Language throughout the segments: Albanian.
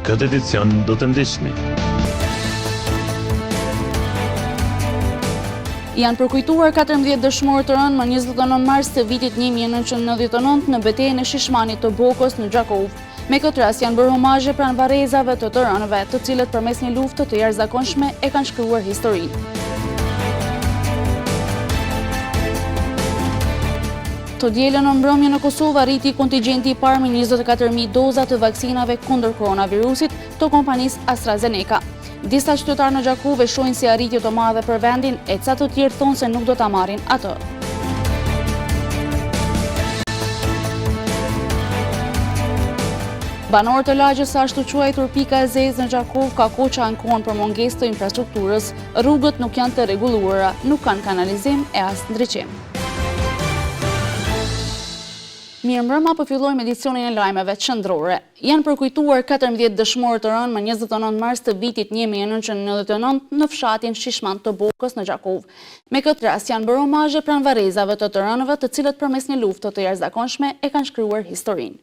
Këtë edicion do të ndiqni. Janë përkujtuar 14 dëshmorë të rënë më 29 mars të vitit 1999 në betejën e Shishmanit të Bokës në Gjakovë. Me këtë rast janë bërë homazhe pranë varrezave të të rënëve, të cilët përmes një lufte të jashtëzakonshme e kanë shkruar historinë. Të dielën në mbrëmje në Kosovë arriti kontingjenti i parë me 24.000 doza të vaksinave kundër koronavirusit të kompanisë AstraZeneca. Disa qytetarë në Gjakovë e shohin si arritje të madhe për vendin e ca të tjerë thonë se nuk do ta marrin atë. Banorët e lagjes së ashtuquajtur Pika e Zezë në Gjakovë ka kohë që ankohen për mungesë të infrastrukturës, rrugët nuk janë të rregulluara, nuk kanë kanalizim e as ndriçim. Mirëmbrëma, po fillojmë edicionin e lajmeve qendrore. Janë përkujtuar 14 dëshmorë të rënë më 29 mars të vitit 1999 në fshatin Shishman të Bokës në Gjakovë. Me këtë rast janë bërë homazhe pranë varrezave të të rënëve të cilët përmes një lufte të jashtëzakonshme e kanë shkruar historinë.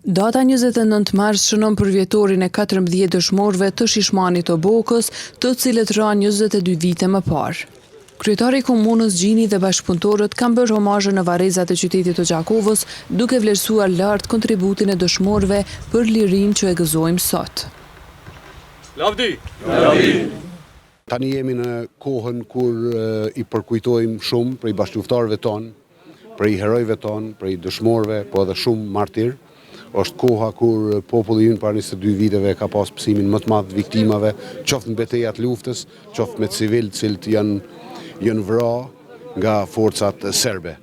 Data 29 mars shënon përvjetorin e 14 dëshmorëve të Shishmanit të Bokës, të cilët ranë 22 vite më parë. Kryetari i komunës Gjini dhe bashkëpunëtorët kanë bërë homazhe në varrezat e qytetit të Gjakovës, duke vlerësuar lart kontributin e dëshmorëve për lirinë që e gëzojmë sot. Lavdi! Lavdi! Tani jemi në kohën kur i përkujtojmë shumë prej bashkëluftëtarëve tanë, prej herojve tanë, prej dëshmorëve, po edhe shumë martirë. Është koha kur populli ynë para 22 viteve ka pas pësimin më të madh të viktimave, qoftë në betejat e luftës, qoftë me civilë të cilët janë janë vra nga forcat serbe.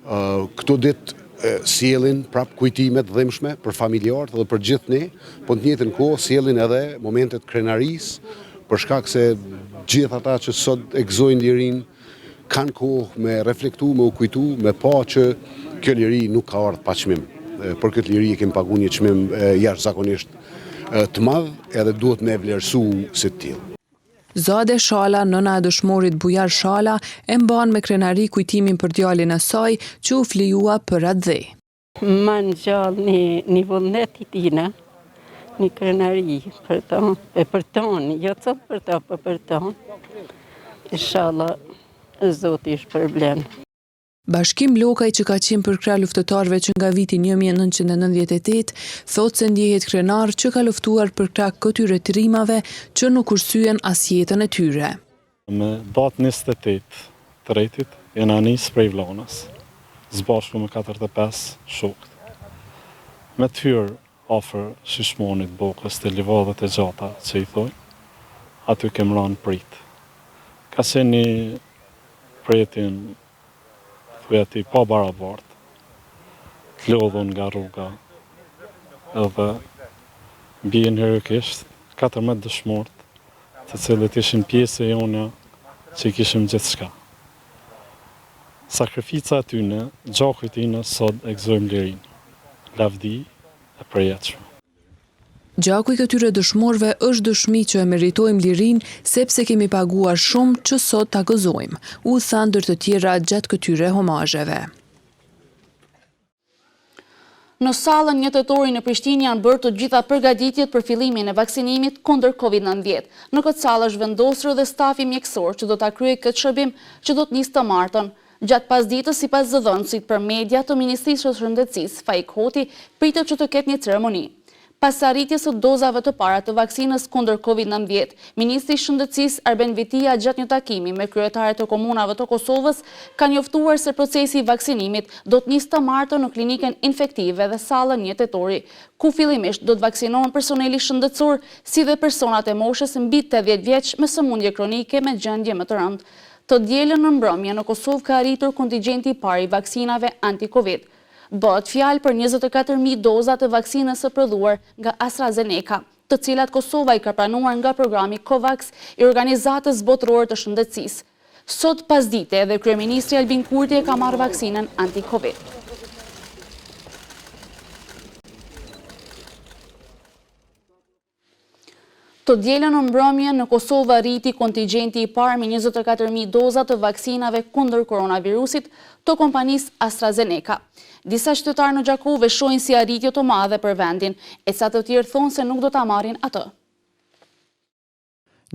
Këto ditë sjellin prap kujtime të dhimbshme për familjarët dhe për gjithë ne, po në të njëjtën kohë sjellin edhe momente të krenarisë, për shkak se gjithë ata që sot e gëzojnë lirinë kanë kohë me reflektu, me u kujtu, me pa që kjo liri nuk ka ardhë pa çmim. Për këtë liri e kemi pagu një çmim jashtëzakonisht të madh edhe duhet me vlerësu si të tillë. Zade Shala, nëna e dëshmorit Bujar Shala, e mban me krenari kujtimin për djalin e saj, që u flijua për atdhe. Ma ngjall një, një vullnet i tina, një krenari për to, e për tonë, jo vetëm për to, po për tonë. Inshallah, Zoti i shpërblen. Bashkim Lokaj që ka qenë përkrah luftëtarëve që nga viti 1998, thotë se ndjehet krenar që ka luftuar përkrah këtyre trimave që nuk kursyen as jetën e tyre. Me datë 28 tretit jena nisë prej Vlonës, së bashku me 45 shokët. Me të hyrë afër Shishmanit Bokës te livadhet e gjata që i thojnë, aty kem ra në pritë. Ka qenë një pretim thuja ti pa barabartë, të lodhun nga rruga, edhe bien heroikisht 14 dëshmorët, të cilët ishin pjesë e jona që i kishim gjithçka. Sakrifica e tyne, gjaku i tyne, sot e gëzojmë lirinë. Lavdi e përjetshme. Gjaku i këtyre dëshmorëve është dëshmi që e meritojmë lirinë sepse kemi paguar shumë që sot ta gëzojmë, u tha ndër të tjera gjatë këtyre homazheve. Në sallën një tetori në Prishtinë janë bërë të gjitha përgatitjet për fillimin e vaksinimit kundër COVID-19. Në këtë sallë është vendosur edhe stafi mjekësor që do ta kryejë këtë shërbim që do të nisë të martën. Gjatë pasditës, sipas zëdhënësit për media të Ministrisë së Shëndetësisë, Faik Hoti, pritet që të ketë një ceremoni. Pas arritjes së dozave të para të vaksinës kundër Covid 19, ministri i Shëndetësisë Arben Vitia gjatë një takimi me kryetarët e komunave të Kosovës ka njoftuar se procesi i vaksinimit do të nisë të martën në Klinikën Infektive dhe sallën një tetori, ku fillimisht do të vaksinohen personeli shëndetësor si dhe personat e moshës mbi 80 vjeç me sëmundje kronike me gjendje më të rëndë. Të dielën në mbrëmje në Kosovë ka arritur kontingjenti i parë i vaksinave anti-Covid. Bëhet fjalë për 24.000 doza të vaksinës së prodhuar nga AstraZeneca, të cilat Kosova i ka pranuar nga programi COVAX i Organizatës Botërore të Shëndetësisë. Sot pasdite edhe kryeministri Albin Kurti e ka marrë vaksinën anti-Covid. Të dielën në mbrëmje në Kosovë arriti kontingjenti i parë me 24.000 doza të vaksinave kundër koronavirusit të kompanisë AstraZeneca. Disa qytetarë në Gjakovë e shohin si arritje të madhe për vendin, e ca të tjerë thonë se nuk do ta marrin atë.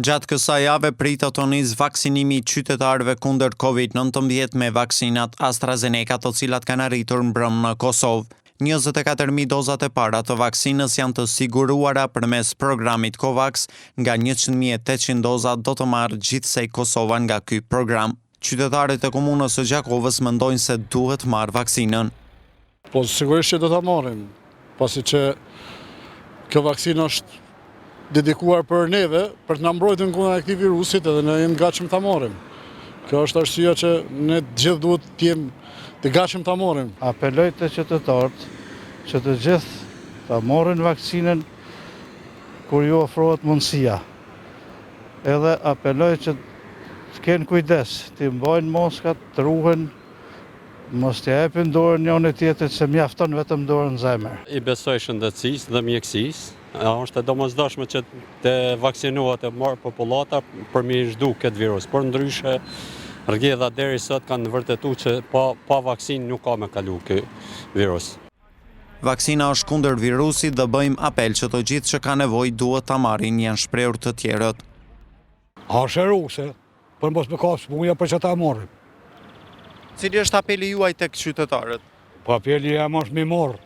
Gjatë kësaj jave pritet të nisë vaksinimi i qytetarëve kundër Covid 19 me vaksinat AstraZeneca të cilat kanë arritur mbrëmë në Kosovë. 24.000 dozat e para të vaksinës janë të siguruara përmes programit COVAX, nga 100.800 doza do të marrë gjithsej Kosova nga ky program. Qytetarët e komunës së Gjakovës mendojnë se duhet marrë vaksinën. Po sigurisht që do ta marrim, pasi që kjo vaksinë është dedikuar për neve, për të na mbrojtur kundër këtij virusit edhe ne jemi të gatshëm ta marrim. Kjo është arsyeja që ne të gjithë duhet të jemi të gatshëm ta marrim. Apeloj te qytetarët që të gjithë ta marrin vaksinën kur ju ofrohet mundësia. Edhe apeloj që të kenë kujdes, t'i mbajnë maskat, të ruhen, Mos t'ia jepin dorën njëri tjetrit se mjafton vetëm dorën në zemër. I besoj shëndetësisë dhe mjekësisë, është e domosdoshme që të vaksinohet e marrë popullata për me zhduk këtë virus, por ndryshe rrjedha deri sot kanë vërtetu që pa, pa vaksinë nuk ka me kalu ky virus. Vaksina është kundër virusit dhe bëjmë apel që të gjithë që kanë nevojë duhet ta marrin, janë shprehur të tjerët. A shëruse, për mos me kap smunja për qata e marrim. Cili është apeli juaj tek qytetarët? Po apeli jem është me marrë,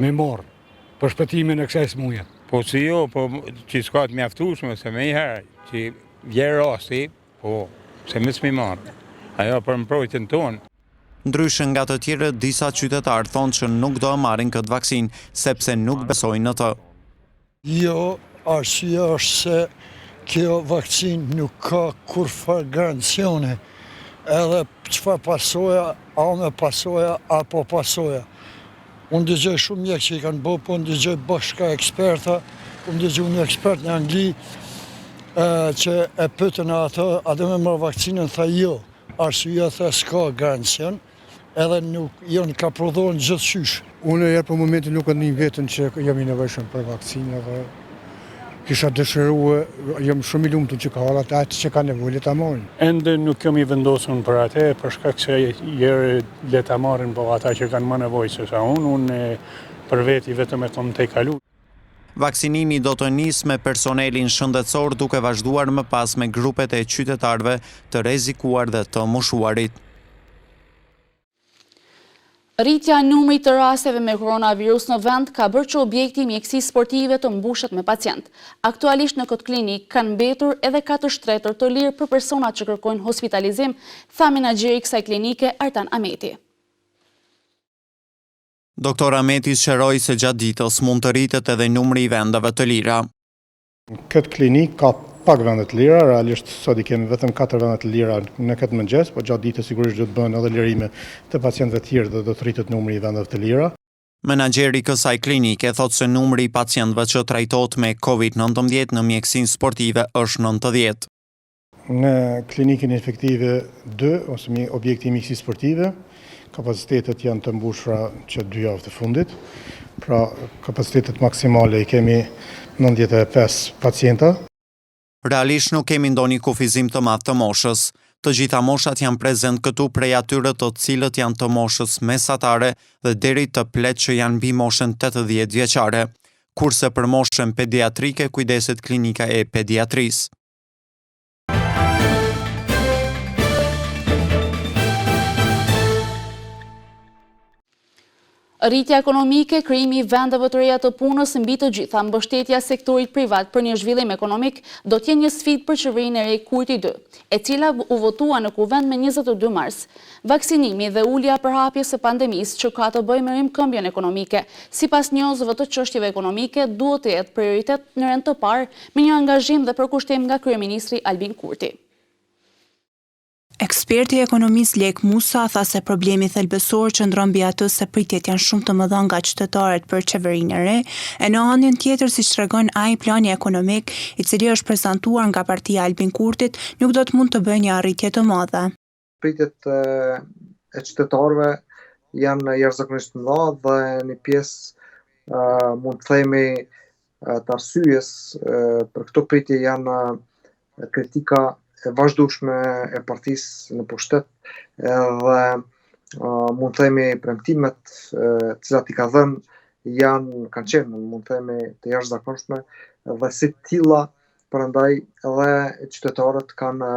me marrë, për shpëtimin e kësaj smunje. Po si jo, po që s'ka të mjaftushme, se menjëherë, që vjen rasti, po, se mos me marrë. Ajo për mbrojtjen tonë. Ndryshe nga të tjerët, disa qytetarë thonë që nuk do e marrin këtë vaksinë, sepse nuk besojnë në të. Jo, arsyeja është se kjo vaksinë nuk ka kurrfarë garancione, edhe çfarë pasoja, a me pasoja apo pasoja. Unë dëgjoj shumë mjekë që i kanë bo, po unë dëgjoj bashka eksperta, unë dëgjoj një ekspert në Angli që e pyetën atë, a do me marrë vakcinën, tha jo, arsyeja tha s'ka garancion, edhe nuk janë ka prodhohen gjithqysh. Unë ja për momentin nuk e ndij veten që jam i nevojshëm për vaksinë dhe kisha dëshirue, jam shumë i lumtur që ka ardhur ata që kanë nevojë le ta marrin. Ende nuk jam i vendosur për atë, për shkak se njëherë le ta marrin po ata që kanë më nevojë se sa unë, unë për veti vetëm e kom tejkalu. Vaksinimi do të nisë me personelin shëndetësor duke vazhduar më pas me grupet e qytetarëve të rrezikuar dhe të moshuarit. Rritja e numrit të rasteve me koronavirus në vend ka bërë që objekti i mjekësisë sportive të mbushet me pacientë. Aktualisht në këtë klinikë kanë mbetur edhe 4 shtretër të lirë për personat që kërkojnë hospitalizim, tha menaxheri i kësaj klinike Artan Ameti. Doktor Ameti sqaroi se gjatë ditës mund të rritet edhe numri i vendeve të lira. Në këtë klinikë ka pak vende të lira, realisht sot i kemi vetëm 4 vende të lira në këtë mëngjes, po gjatë ditës sigurisht do të bëhen edhe lirime të pacientëve të tjerë dhe do të rritet numri i vendeve të lira. Menaxheri i kësaj klinike thotë se numri i pacientëve që trajtohet me Covid 19 në mjekësinë sportive është 90. Në klinikën infektive 2, ose objekti i mjekësisë sportive, kapacitetet janë të mbushura që dy javë të fundit. Pra, kapacitetet maksimale i kemi 95 pacienta. Realisht nuk kemi ndonjë kufizim të madh të moshës. Të gjitha moshat janë prezent këtu prej atyre të cilët janë të moshës mesatare dhe deri te pleqtë që janë mbi moshën 80 vjeçare. Kurse për moshën pediatrike kujdeset klinika e pediatrisë. Rritja ekonomike, krijimi i vendeve të reja të punës mbi të gjitha, mbështetja e sektorit privat për një zhvillim ekonomik, do të jenë një sfidë për qeverinë e re Kurti 2, e cila u votua në Kuvend me 22 mars. Vaksinimi dhe ulja e përhapjes së pandemisë që ka të bëjë me rimëkëmbjen ekonomike, sipas njohësve të çështjeve ekonomike, duhet të jetë prioritet në rend të parë me një angazhim dhe përkushtim nga kryeministri Albin Kurti. Eksperti i ekonomisë Lekë Musa tha se problemi thelbësor qëndron mbi atë se pritjet janë shumë të mëdha nga qytetarët për qeverinë e re, e në anën tjetër siç tregon ai plani ekonomik, i cili është prezantuar nga partia e Albin Kurtit, nuk do të mund të bëjë një arritje të madhe. Pritjet e qytetarëve janë jashtëzakonisht të mëdha dhe një pjesë mund të themi. të arsyes për këto pritje janë kritika e vazhdueshme e partisë në pushtet edhe mund të themi premtimet të cilat i ka dhënë janë kanë qenë mund të themi të jashtëzakonshme dhe si të tilla prandaj edhe qytetarët kanë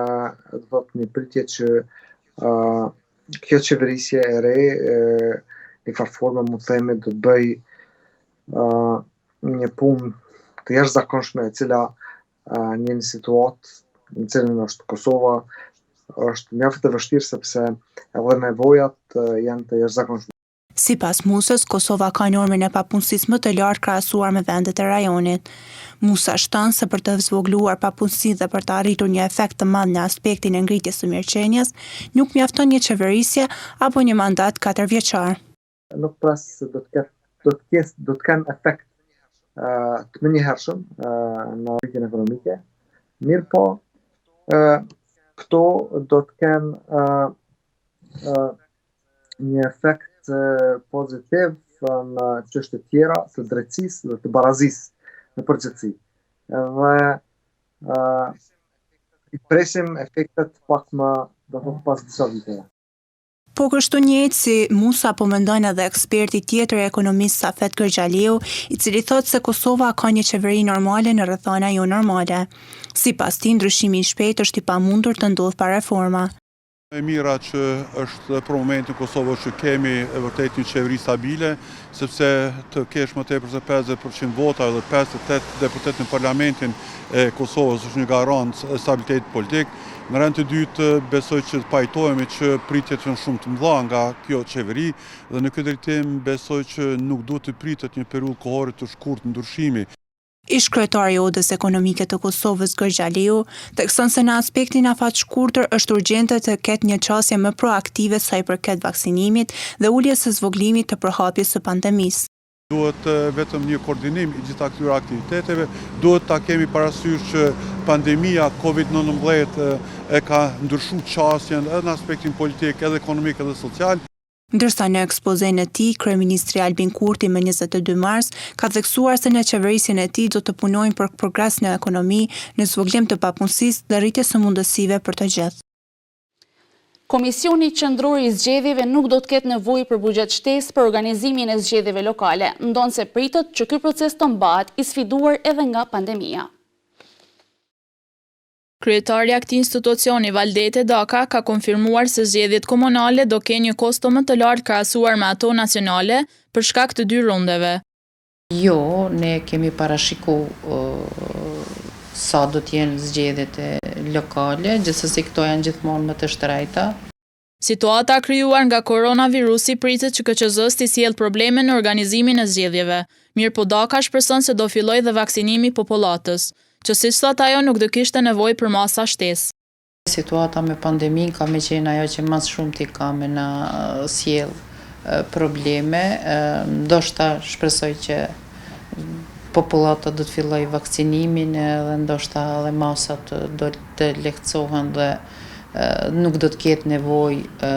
do të thotë një pritje që uh, kjo qeverisje e re në një farë forme mund të themi do të bëjë uh, një punë të jashtëzakonshme e cila uh, në një situatë në cilën është Kosova është mjaft e vështirë sepse edhe nevojat janë të jashtëzakonshme. Sipas Musës, Kosova ka normën e papunësisë më të lartë krahasuar me vendet e rajonit. Musa shton se për të zvogëluar papunësinë dhe për të arritur një efekt të madh në aspektin e ngritjes së mirëqenies, nuk mjafton një qeverisje apo një mandat katërvjeçar. Nuk pres se do të ketë do të ketë do të kenë efekt të menjëhershëm në rritjen ekonomike. Mirëpo, këto do të kenë një efekt pozitiv në çështje tjera të drejtësisë dhe të barazisë në përgjithësi. Dhe uh, i presim efektet pak më, do të thotë pas disa viteve. Po kështu njëjtë si Musa po mendon edhe eksperti tjetër i ekonomisë Safet Gërxhaliu, i cili thotë se Kosova ka një qeveri normale në rrethana jo normale. Sipas tij, ndryshimi i shpejtë është i pamundur të ndodhë pa reforma. E mira që është për momentin në Kosovë është që kemi e vërtet një qeveri stabile, sepse të kesh më tepër se 50% vota dhe 58 deputetë në parlamentin e Kosovës është një garancë e stabilitetit politik. Në rend të dytë besoj që të pajtohemi që pritjet janë shumë të mëdha nga kjo qeveri dhe në këtë drejtim besoj që nuk duhet të pritet një periudhë kohore të shkurtë ndryshimi. Ish-kryetari i Odës Ekonomike të Kosovës, Gërxhaliu, thekson se në aspektin afatshkurtër është urgjente të ketë një qasje më proaktive sa i përket vaksinimit dhe uljes së zvogëlimit të përhapjes së pandemisë. Duhet vetëm një koordinim i gjitha këtyre aktiviteteve, duhet ta kemi parasysh që pandemia Covid 19 e ka ndryshu qasjen edhe në aspektin politik, edhe ekonomik edhe social. Ndërsa në ekspozenë e tij, kryeministri Albin Kurti më 22 mars, ka theksuar se në qeverisjen e tij do të punojnë për progres në ekonomi, në zvogëlim të papunësisë dhe rritjes së mundësive për të gjithë. Komisioni Qendror i Zgjedhjeve nuk do të ketë nevojë për buxhet shtesë për organizimin e zgjedhjeve lokale, ndonëse pritet që ky proces të mbahet i sfiduar edhe nga pandemia. Kryetarja e këtij institucioni Valdete Daka ka konfirmuar se zgjedhjet komunale do kenë një kosto më të lartë krahasuar me ato nacionale për shkak të dy rundeve. Jo, ne kemi parashiku sa do të jenë zgjedhjet lokale, gjithsesi këto janë gjithmonë më të shtrejta. Situata e krijuar nga koronavirusi pritet që KQZ-së t'i sjellë probleme në organizimin e zgjedhjeve. Mirëpo Daka shpreson se do fillojë dhe vaksinimi i popullatës, që siç thotë ajo nuk do kishte nevojë për masa shtesë. Situata me pandeminë ka me qenë ajo që ma së shumti ka me na sjellë probleme, ndoshta shpresoj që popullata do të fillojë vaksinimin edhe ndoshta edhe masat do të lehtësohen dhe nuk do të ketë nevojë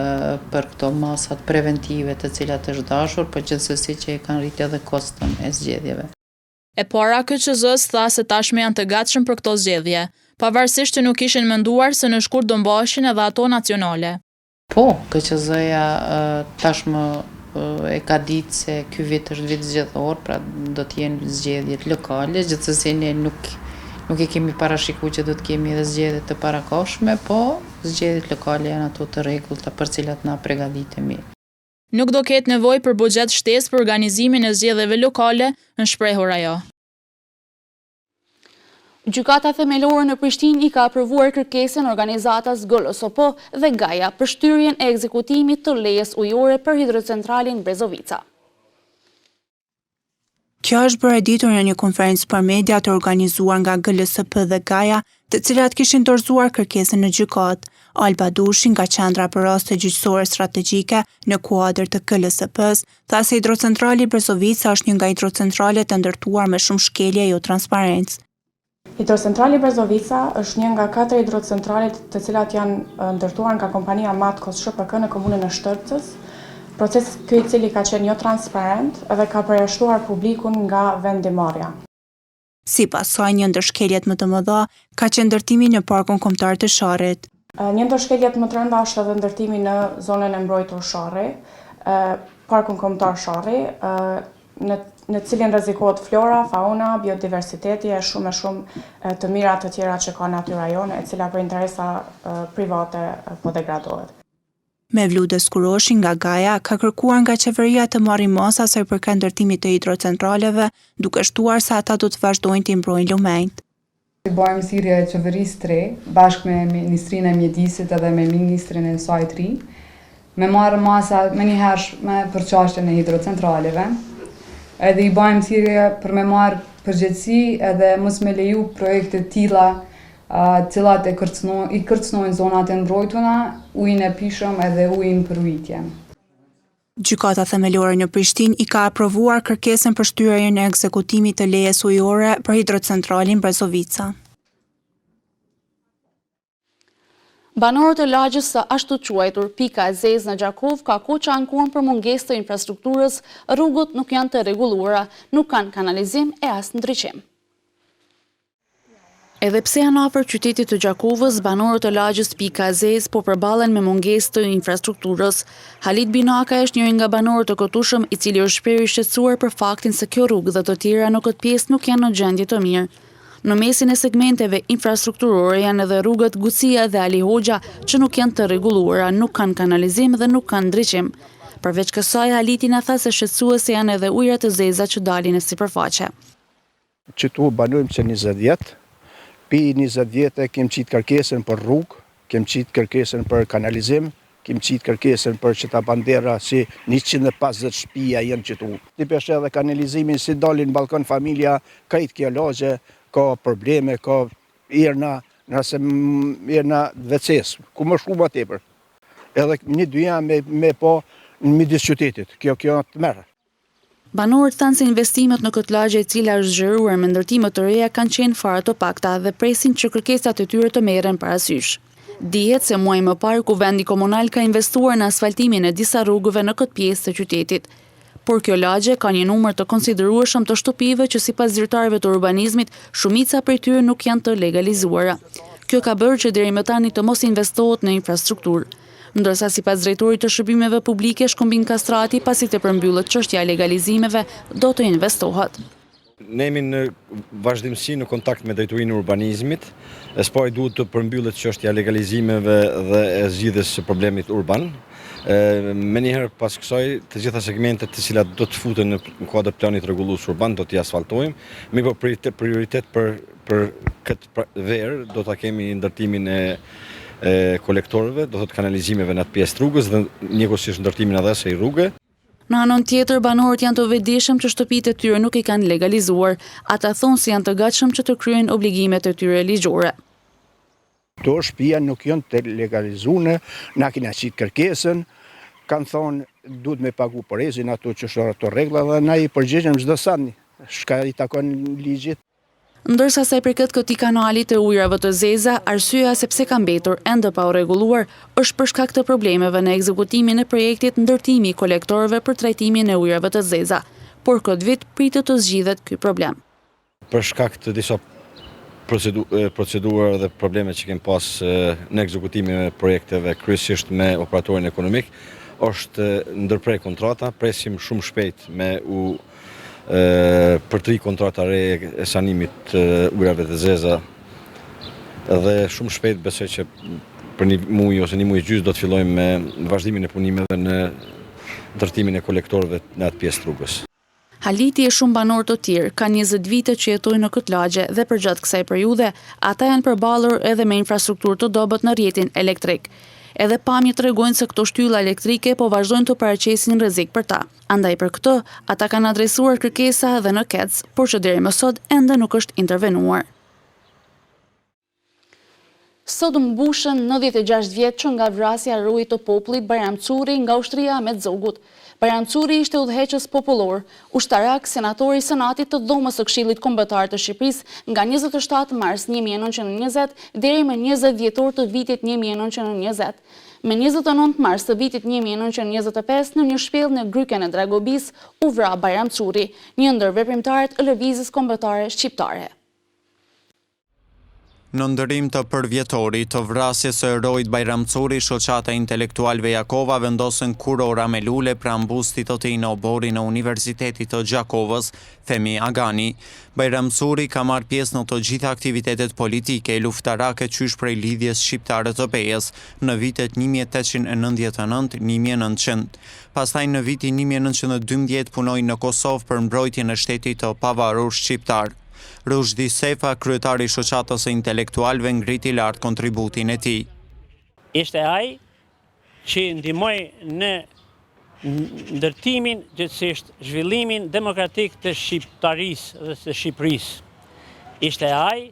për këto masat preventive të cilat është dashur, por gjithsesi që e kanë rritë edhe koston e zgjedhjeve. E para KQZ-së tha se tashmë janë të gatshëm për këto zgjedhje, pavarësisht që nuk kishin menduar se në shkurt do mbaheshin edhe ato nacionale. Po, KQZ-ja tashmë e ka ditë se ky vit është vit zgjedhor, pra do të jenë zgjedhjet lokale, gjithsesi ne nuk nuk e kemi parashiku që do të kemi edhe zgjedhje të parakohshme, po zgjedhjet lokale janë ato të rregullta për cilat na pregaditemi. Nuk do ketë nevojë për buxhet shtesë për organizimin e zgjedhjeve lokale, është shprehur ajo. Gjykata Themelore në Prishtinë i ka aprovuar kërkesën organizatës GLSP dhe Gaja për shtyrjen e ekzekutimit të lejes ujore për hidrocentralin Brezovica. Kjo është bërë e ditur në një konferencë për media të organizuar nga GLSP dhe Gaja, të cilat kishin dorëzuar kërkesën në gjykatë. Alba Dushi nga Qendra për Raste Gjyqësore Strategjike në kuadër të GLSP-së, tha se hidrocentrali Brezovica është një nga hidrocentralet e ndërtuar me shumë shkelje e jo transparencë. Hidrocentrali Brezovica është një nga katër hidrocentralet të cilat janë ndërtuar nga kompania Matkos SHPK në komunën e Shtërpcës, proces ky i cili ka qenë jo transparent dhe ka përjashtuar publikun nga vendimmarrja. Sipas saj, një ndër shkeljet më të mëdha ka qenë ndërtimi në Parkun Kombëtar të Sharrit. Një ndër shkeljet më të rënda është edhe ndërtimi në zonën e mbrojtur Sharri, Parkun Kombëtar Sharri, në në cilin rrezikohet flora, fauna, biodiversiteti e shumë e shumë të mira të tjera që ka natyra jonë, e cila për interesa private po degradohet. Mevlude Skuroshi nga GAJ-ja ka kërkuar nga qeveria të marri masa sa i përket ndërtimit të hidrocentraleve, duke shtuar se ata do të vazhdojnë t'i mbrojnë lumenjtë. I bajmë thirrje qeverisë të re, bashkë me Ministrinë e Mjedisit edhe me ministrin e saj të ri, me marrë masa menjëhershme për çashtjen e hidrocentraleve. Edhe i bajmë thirrje për me marrë përgjegjësi edhe mos me leju projekte të tilla të cilat e kërcëno, i kërcënojnë zonat e mbrojtuna, ujin e pijshëm edhe ujin për ujitje. Gjykata Themelore në Prishtinë i ka aprovuar kërkesën për shtyrjen e ekzekutimit të lejes ujore për hidrocentralin Brezovica. Banorët e lagjes së ashtuquajtur Pika e Zezë në Gjakovë ka kohë që ankohen për mungesë të infrastrukturës, rrugët nuk janë të rregulluara, nuk kanë kanalizim e as ndriçim. Edhe pse janë afër qytetit të Gjakovës, banorët e lagjes Pika e Zezë po përballen me mungesë të infrastrukturës. Halit Binakaj është njëri nga banorët e këtushëm, i cili është shprehur i shqetësuar për faktin se kjo rrugë dhe të tjera në këtë pjesë nuk janë në gjendje të mirë. Në mesin e segmenteve infrastrukturore janë edhe rrugët Gucia dhe Ali Hoxha që nuk janë të rregulluara, nuk kanë kanalizim dhe nuk kanë ndriçim. Përveç kësaj, Haliti na tha se shqetësuese janë edhe ujërat e zeza që dalin në sipërfaqe. Qëtu banojmë që 20 vjet, pi 20 vjete kem qitë kërkesën për rrugë, kem qitë kërkesën për kanalizim, kem qitë kërkesën për qëta bandera si 150 shpia janë qëtu. Ti pe sheh edhe kanalizimin si dalin në ballkon familja, krejt kjo lagje ka probleme, ka erna, nëse erna WC-së, ku më shku ma tepër. Edhe një dynja me, me po në midis qytetit, kjo kjo tmerr. Banorët thanë se investimet në këtë lagje e cila është zgjeruar me ndërtime të reja kanë qenë fare të pakta dhe presin që kërkesat e tyre të merren parasysh. Dihet se muaj më parë Kuvendi Komunal ka investuar në asfaltimin e disa rrugëve në këtë pjesë të qytetit. Por kjo lagje ka një numër të konsiderueshëm të shtëpive që sipas zyrtarëve të urbanizmit shumica prej tyre nuk janë të legalizuara. Kjo ka bërë që deri më tani të mos investohet në infrastrukturë. Ndërsa sipas drejtorit të Shërbimeve Publike, Shkumbin Kastrati, pasi të përmbyllet çështja e legalizimeve, do të investohet. Ne jemi në vazhdimësi në kontakt me drejtorinë e urbanizmit, e së pari duhet të përmbyllet çështja e legalizimeve dhe e zgjidhjes së problemit urban. Menjëherë pas kësaj, të gjitha segmentet të cilat do të futen në kuadër të planit rregullues urban do t'i asfaltojmë, mirëpo prioritet për për këtë verë do ta kemi ndërtimin e e kolektorëve, do thotë kanalizimeve në atë pjesë të rrugës dhe njëkohësisht ndërtimin edhe asaj rruge. Në anën tjetër, banorët janë të vetëdijshëm që shtëpitë e tyre nuk i kanë legalizuar. Ata thonë se janë të gatshëm që të kryejnë obligimet e tyre ligjore. Këto shpia nuk janë të legalizume, na kena qitë kërkesën, kanë thonë duhet me pagu porezin ato që është ato rregulla dhe na i përgjigjemi çdo sen, çka i takon ligjit. Ndërsa sa i përket këtij kanali të ujërave të zeza, arsyeja se pse ka mbetur ende pa u rregulluar është për shkak të problemeve në ekzekutimin e projektit ndërtimi i kolektorëve për trajtimin e ujërave të zeza. Por këtë vit pritet të zgjidhet ky problem. Për shkak të disa procedurave dhe probleme që kemi pas në ekzekutimin e projekteve, kryesisht me operatorin ekonomik, është ndërpre kontrata, presim shumë shpejt me u përtri kontrata e re e sanimit të ujërave të zeza dhe shumë shpejt besoj që për një muaj ose një muaj e gjysmë do të fillojmë me vazhdimin e punimeve në ndërtimin e kolektorëve në atë pjesë të rrugës. Haliti e shumë banorë të tjerë kanë 20 vite që jetojnë në këtë lagje dhe përgjatë kësaj periudhe ata janë përballur edhe me infrastrukturë të dobët në rrjetin elektrik. Edhe pamjet tregojnë se këto shtylla elektrike po vazhdojnë të paraqesin rrezik për ta. Andaj për këtë, ata kanë adresuar kërkesa edhe në KEDS, por që deri më sot ende nuk është intervenuar. Sot mbushen 96 vjet që nga vrasja e heroit të popullit Bajram Curri nga ushtria e Ahmet Zogut. Bajram Curri ishte udhëheqës popullor, ushtarak, senator i Senatit të Dhomës së Këshillit Kombëtar të Shqipërisë nga 27 mars 1920 deri më 20 dhjetor të vitit 1920. Me 29 mars të vitit 1925 në një shpellë në Grykën e Dragobisë u vra Bajram Curri, një ndër veprimtarët e Lëvizjes Kombëtare Shqiptare. Në nderim të përvjetorit të vrasjes së heroit Bajram Curri, Shoqata e Intelektualëve Gjakova vendosën kurora me lule pranë bustit të tij në oborrin e Universitetit të Gjakovës, Fehmi Agani. Bajram Curri ka marrë pjesë në të gjitha aktivitetet politike e luftarake qysh prej Lidhjes Shqiptare të Pejës në vitet 1899, 1900. Pastaj në vitin 1912 punoi në Kosovë për mbrojtjen e shtetit të pavarur shqiptar. Ruzhdi Sefa, kryetar i Shoqatës së Intelektualëve ngriti lart kontributin e tij. Ishte ai që ndihmoi në ndërtimin, gjegjësisht zhvillimin demokratik të shqiptarisë dhe të Shqipërisë. Ishte ai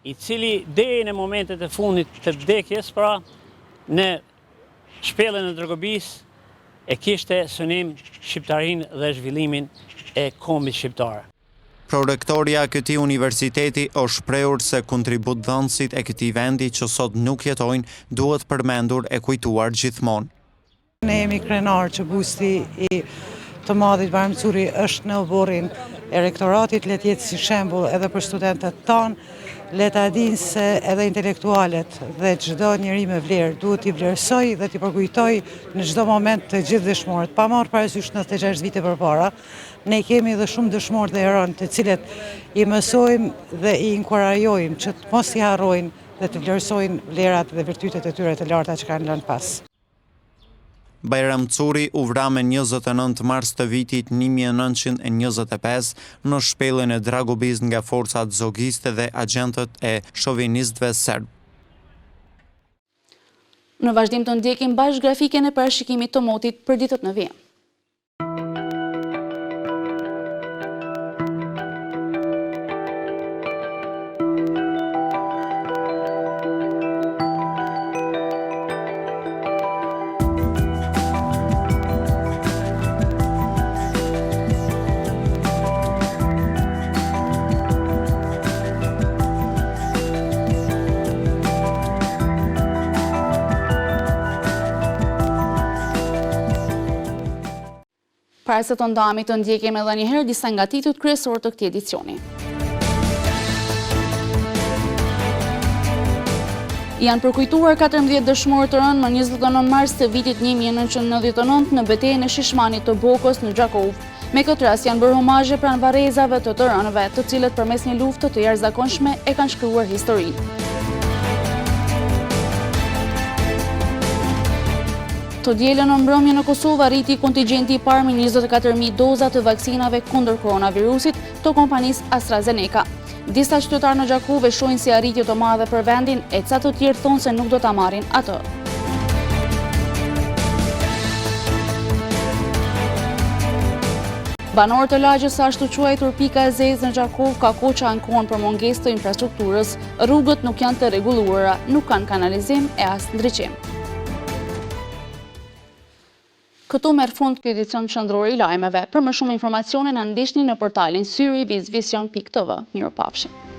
i cili deri në momentet e fundit të vdekjes, pra në shpellën e Dragobisë e kishte synim shqiptarinë dhe zhvillimin e kombit shqiptar. Prorektorja e këtij universiteti është shprehur se kontributdhënësit e këtij vendi që sot nuk jetojnë duhet përmendur e kujtuar gjithmonë. Ne jemi krenarë që busti i të madhit Bajram Curri është në oborrin e rektoratit, le të jetë si shembull edhe për studentët tanë, le ta dinë se edhe intelektualët dhe çdo njeri me vlerë duhet t'i vlerësojë dhe t'i përkujtojë në çdo moment të gjithë dëshmorët, pa marrë parasysh 96 vite përpara, Ne kemi edhe shumë dëshmorë dhe heronj të cilët i mësojmë dhe i inkurajojmë që të mos i harrojnë dhe të vlerësojnë vlerat dhe virtytet e tyre të larta që kanë lënë pas. Bajram Curri u vra me 29 mars të vitit 1925 në shpellën e Dragobisë nga forcat zogiste dhe agjentët e shovinistëve serbë. Në vazhdim të ndjekim bashkë grafiken e parashikimit të motit për ditët në vijim. Para se të ndahemi të ndjekim edhe një herë disa nga titujt kryesorë të këtij edicioni. Janë përkujtuar 14 dëshmorë të rënë më 29 mars të vitit 1999 në betejën e Shishmanit të Bokës në Gjakovë. Me këtë rast janë bërë homazhe pranë varrezave të të rënëve, të cilët përmes një lufte të jashtëzakonshme e kanë shkruar historinë. Të dielën në mbrëmje në Kosovë arriti kontingjenti i parë me 24.000 doza të vaksinave kundër koronavirusit të kompanisë AstraZeneca. Disa qytetarë në Gjakovë e shohin si arritje të madhe për vendin e ca të tjerë thonë se nuk do ta marrin atë. Banorët e lagjes së ashtuquajtur Pika e Zezë në Gjakovë ka kohë që ankohen për mungesë të infrastrukturës, rrugët nuk janë të rregulluara, nuk kanë kanalizim e as ndriçim. Këtu merr fund ky edicion qendror i lajmeve. Për më shumë informacione na ndiqni në portalin syri.vision.tv. Mirupafshim.